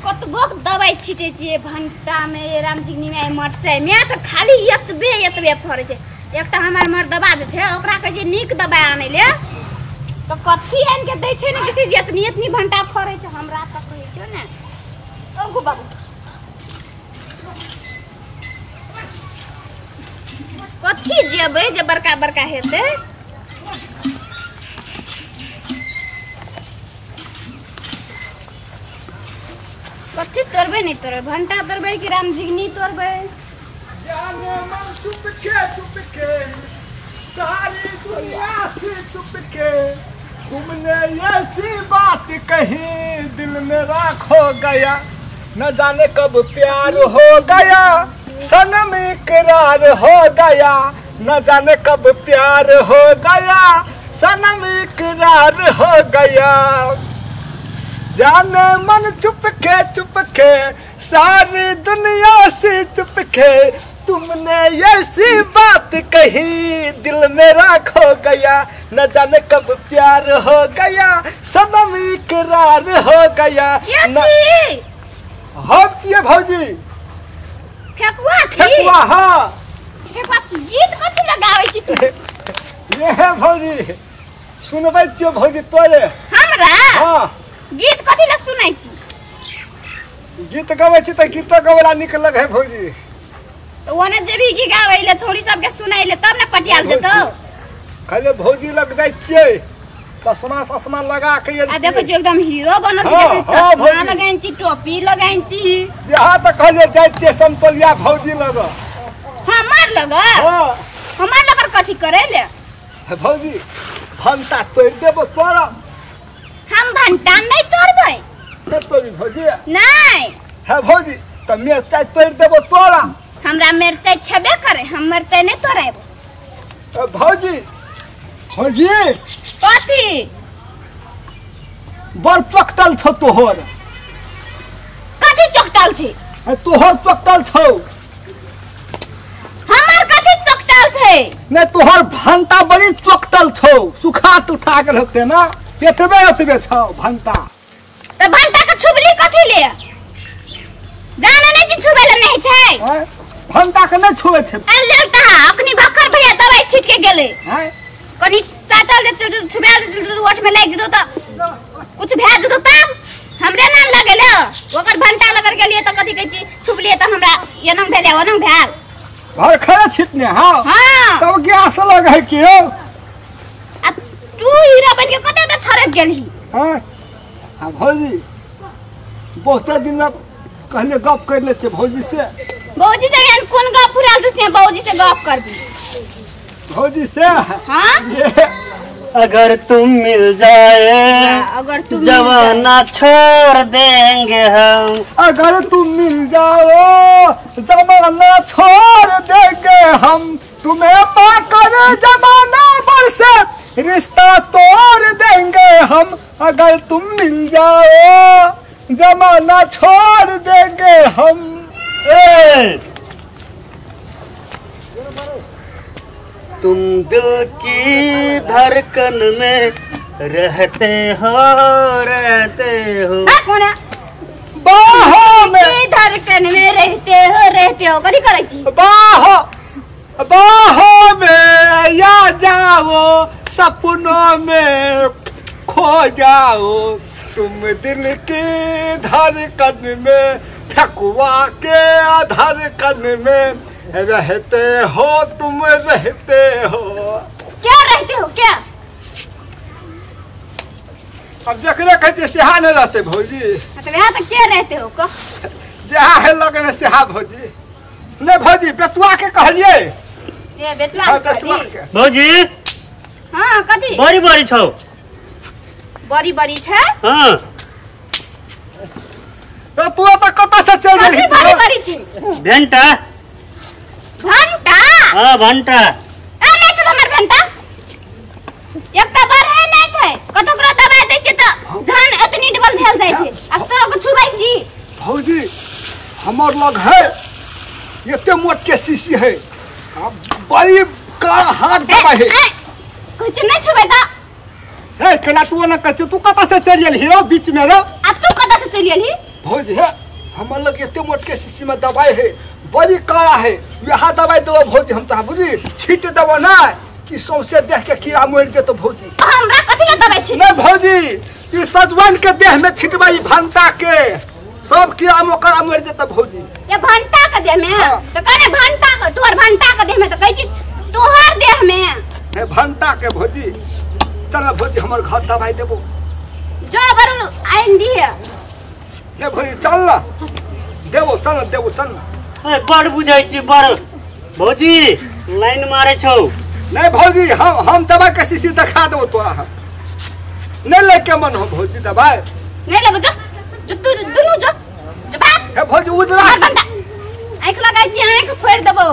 कतबो दवाई छिटै छियै भंटा में, रामझिंगनी में, मरचाई में, तऽ खाली एतबे एतबे फरै छै। एकटा हमर मर्दबा जे छै ओकरा कहै छियै नीक दवाई आनै ले, तऽ कथी आनि के दै छै ने कि जे एतनी एतनी भंटा फरै छै। हमरा तऽ कहै छौ ने अंकु बाबू कथी जेबै जे बड़का बड़का हेतै। कथी तोड़बै नहीं तोड़बै, भंटा तोड़बै कि रामझिंगनी तोड़बै? जाने मन चुपके चुपके सारी दुनिया से चुपके तुमने ऐसी बात कही दिल मेरा खो गया, न जाने कब प्यार हो गया सनम इकरार हो गया, न जाने कब प्यार हो गया सनम इकरार हो गया। जाने मन चुपके चुपके सारी दुनिया से चुपके तुमने ऐसी बात कही दिल मेरा खो गया, न जाने कब प्यार हो गया सनम इकरार हो गया। हम चाहिए भौजी फेकुआ। फेकुआ हाँ, फेकुआ गीत कथी लगाबै छी तू? ये है भौजी सुनबै छियो भौजी तोरे हमरा। हाँ गीत कथी ला सुनै छी? गीत गाबै छी त गीत गाबै नीक लगे है भौजी। तो ओने जेबी की गाबै ले छोरी सबके सुनाइ ले तब ने पटियाल जेतौ। खाली भौजी लग जाइ छियै चश्मा तश्मा लगा के। आ देखो जो एकदम हीरो बनल छी, चश्मा लगाइन छी, टोपी लगाइन छी। यहाँ त कहलियै जाइ छियै समतोलिया भौजी लग। हमर लग? हां हमर लग कथी करे ले? भौजी भंटा तोड़ देबो तोरा। हम भंटा नहीं तोड़बै। नहीं तोड़ी भौजी? नहीं। है भौजी त मिरचाई तोड़ देबो तोरा। हमरा मिरचाई छेबे करे, हम मिरचाई नहीं तोड़ेबो। भौजी भौजी कथी? बड़ चोकटल छौ तोहर। कथी चोकटल छै? तोहर चोकटल छौ। हमर कथी चोकटल छै? नहीं तोहर भंटा बड़ी चोकटल छौ, सुखा टूटा गेल होते ना, एतबे एतबे छौ भंटा। त भंटा के छुबली कथी ले? जाने नहीं छी छुबै ले नहीं छै। भंटा के नहीं छुबै छै। ए लेलता अखनी भक्कर भैया दवाई छिट के गेलै। कनी चाटल जेतै छुबा जेतै ओठ में लागि जेतौ त कुछ भए जेतौ तब हमरे नाम लगेले। ओकर भंटा लगर गेलिए त कथी कहै छी छुबलिए त हमरा एनंग भेलै ओनंग भेल। घर खरे छिटने। हां हां तब गैस लग है कि यौ। आ तू हीरो बन के कते त छरप गेलही? हां हां भौजी बहुत दिन में कहले गप कर ले छे भौजी से। भौजी से एहन कोन गप फुराल से भौजी से गप करबी? भौजी से हां अगर तुम मिल जाए अगर तुम जमाना छोड़ देंगे हम, अगर तुम मिल जाओ जमाना छोड़ देंगे हम, तुम्हें पाकर जमाना भर से रिश्ता तोड़ देंगे हम, अगर तुम मिल जाओ जमाना छोड़ देंगे हम। ए! तुम दिल की धड़कन में रहते हो रहते हो। बाहों में की धड़कन में रहते हो रहते हो कथी करै छी? बाहों बाहों में या जाओ सपनों में खो जाओ, तुम दिल की धड़कन में ठकुआ के धड़कन में रहते हो तुम रहते हो। क्या रहते हो क्या? अब जकरे कहै छियै सेहा नहीं रहते भौजी। तो यहाँ तो क्या रहते हो को? जहाँ है लगने सेहा भौजी। नहीं भौजी बेचुआ के कहलिए। ये बेचुआ के भौजी। हां कथी? बड़ी बड़ी छौ। बड़ी बड़ी छै? हां तो तू त कत से चल गेलही? बड़ी बड़ी छै। भंटा भंटा? हां भंटा। ए नहीं छै हमर भंटा, एकटा बर है नहीं छै, कतकरो दवाई दै छै त जान एतनी डबल भेल जाइ छै। आ तोरो के छुबै छी? भौजी हमर लग है एते मोट के शीशी है, बड़ी का हाथ दवाई है। कुछ नहीं छुबै त। ए केना तू न कहै तू कत से चल गेलही रो बीच में रो? आ तू कत से चल गेलही? भौजी हे हमर लग एते मोट के शीशी में दवाई है बड़ी कड़ा है यह दवाई देबो भौजी हम तोरा बुझी छीट देबो ना कि सौंसे देह के कीड़ा मरि जेतो भौजी। हमरा कथि ले दवाई छी? नहीं भौजी ई सजवन के देह में छिटबै भंटा के सब कीड़ा मकोड़ा मरि जेतो भौजी। ये भंटा के देह में? हाँ। तो कने भंटा के तोहर भंटा के देह में तो कहै छी तोहर देह में। हे भंटा के भौजी चल भौजी हमर घर दवाई देबो। जो बरु आइन दिए। नहीं भौजी चल ना देबो चल देबो चल ना। ए बड़ बुझै छी बड़ भौजी लाइन मारे छौ। नहीं भौजी हम दवाई के शीशी दिखा देबो तोरा हम नहीं लेके मन हो भौजी दवाई नहीं लेबो जो जो तू दुनू जो जो भाग। हे भौजी उजरा आंख लगाइ छी आंख फोड़ देबो।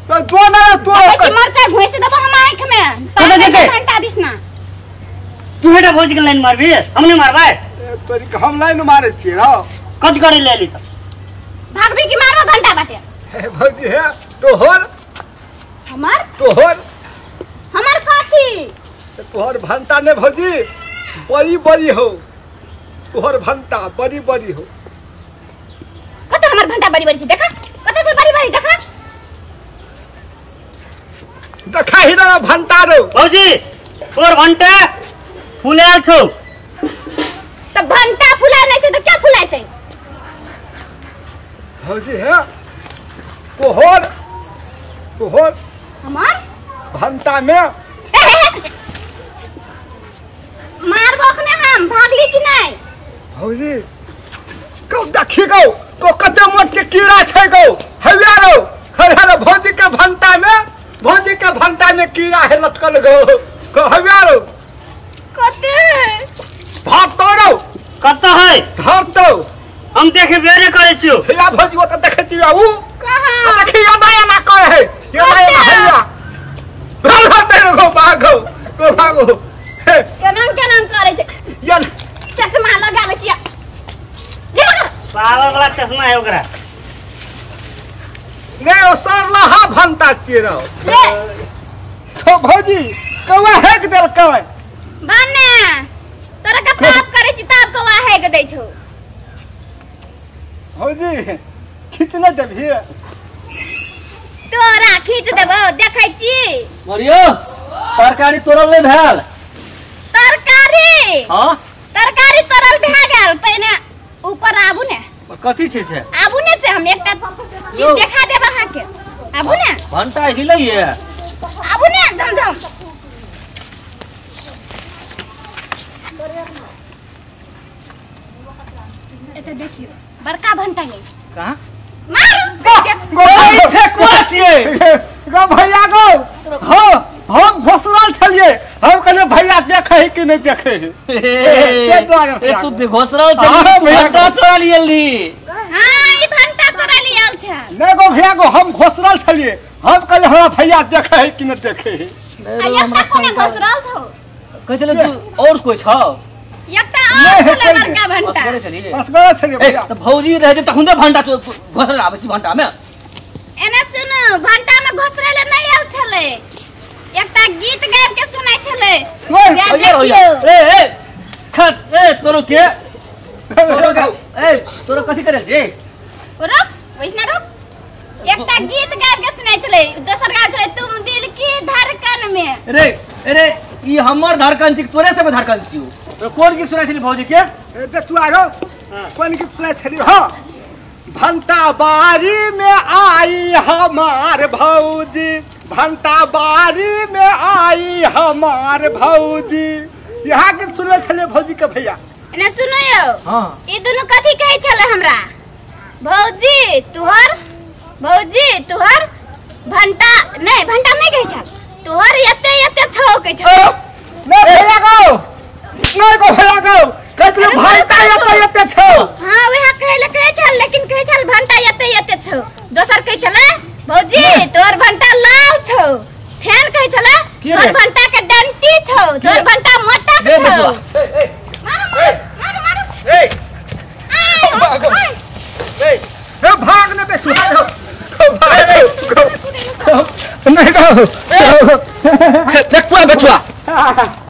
तो जो ना तो मरचा घुस देबो हम आंख में घंटा दिस ना। तू हेटा भौजी के लाइन मारबी हम नहीं मारबै। तोरी के हम लाइन मारे छी रौ कथि करे ले ली त भागबी की मारबो घंटा बाटे। हे भौजी हे तोहर हमर तोहर हमर कथी? तोहर भंटा ने भौजी बड़ी बड़ी हो तोहर भंटा बड़ी बड़ी हो। कत हमर भंटा बड़ी बड़ी छी देखा कत से बड़ी बड़ी देखा देखा ही ना भंटा रो। भौजी तोर भंटा फुलायल छौ। त भंटा फुलायल नै छै त क्या फुलाइतै? भौजी हे तोहर तोहर हमर भंटा में मारबो अखने हम भागली कि नै? भौजी कौ देखी गौ को कते मोट के कीड़ा छै गौ हव्या रो हव्या रो भौजी के भंटा में भौजी के भंटा में कीड़ा है लटकल गौ को हव्या रो कते धर तो रो कत है धर तो हम देखे बेरे करे छियो। भैया भौजी ओ त देखे छियो उ कहां देखी एना एना कर है एना एना हैया भाग दे रो भागो को भागो केना केना करे छै ये चश्मा लगा ले छिया ले लगा पावर वाला चश्मा है ओकरा। ने ओ सरलहा भंटा छियै रो ले को भौजी कौआ हेक देलकै भने तोरा के पाप करे छी तब कौआ हेक दै छौ। भौजी खींच न देबही तोरा खींच देबो देखै छी। मरियो तरकारी तोरल नै भेल? तरकारी हां तरकारी तोरल भए गेल पहिने ऊपर आबू ने। कथी छै से? आबू ने से हम एकटा चीज देखा देब अहाँ के आबू ने। भंटा हिलैये आबू ने झमझम एते देखियो बड़का भंटा है। कहां मार गो फेकुआ छियै गो भैया गो। हां हम घोसरल छलियै हम कहलियै भैया देखै है कि नहीं देखै है। ए तू घोसरल छली भंटा चोरा लियली। हां ई भंटा चोरा लियल छै। नहीं गो भैया गो हम घोसरल छलियै हम कहलियै हमरा भैया देखै है कि नहीं देखै है। आ एकटा कोने घोसरल छौ? कहै छलै तू और कोई छौ? एकटा और छलै बड़का भंटा। असगरे छलियै भैया। त भौजी रहै छै तखन भंटा घोसरल आबै छी भंटा में। एने सुनू भंटा में घोसरै ले नहीं आयल छलै एकटा गीत गाबि के सुनाइ छलै। ए ए खत ए तोरो के ए तोरो कथि करल छै? रुक वैष्णव रुक एकटा गीत गाबि के सुनाइ छलै दोसर गाबि छलै तुम दिल की धड़कन में। अरे अरे ई हमर धड़कन छी तोरे सब धड़कन छी। तो कोन गीत सुनाइ छली भौजी के? ए बेचुआ रो कोन गीत सुनाइ छली? हां भंटा बारी में आई हमार भौजी भंटा बारी में आई हमार भौजी यहाँ गीत सुनबै छलै भौजी के भैया। एने सुनो यौ। हां ई दुनू कथि कहै छलै हमरा? भौजी तोहर भौजी तोहर भंटा नहीं भंटा नहीं कहै छल तोहर एते एते छौ कहै छल। नहीं भैया गो नहीं गो भैया गो कहै छलै भंटा एते एते छौ। हां वएह कहै ले कहै छल लेकिन कहै छल भंटा एते एते छौ। दोसर कहै छलै भौजी तोहर भंटा लाल छौ फेन कहै छलै तोहर भंटा के डंटी छौ तोहर भंटा मोटा छौ। ए ए मारो मारो मारो ए भागो ए ए भाग ने बेचुआ रो भाग नहीं गो देखुआ बेचुआ।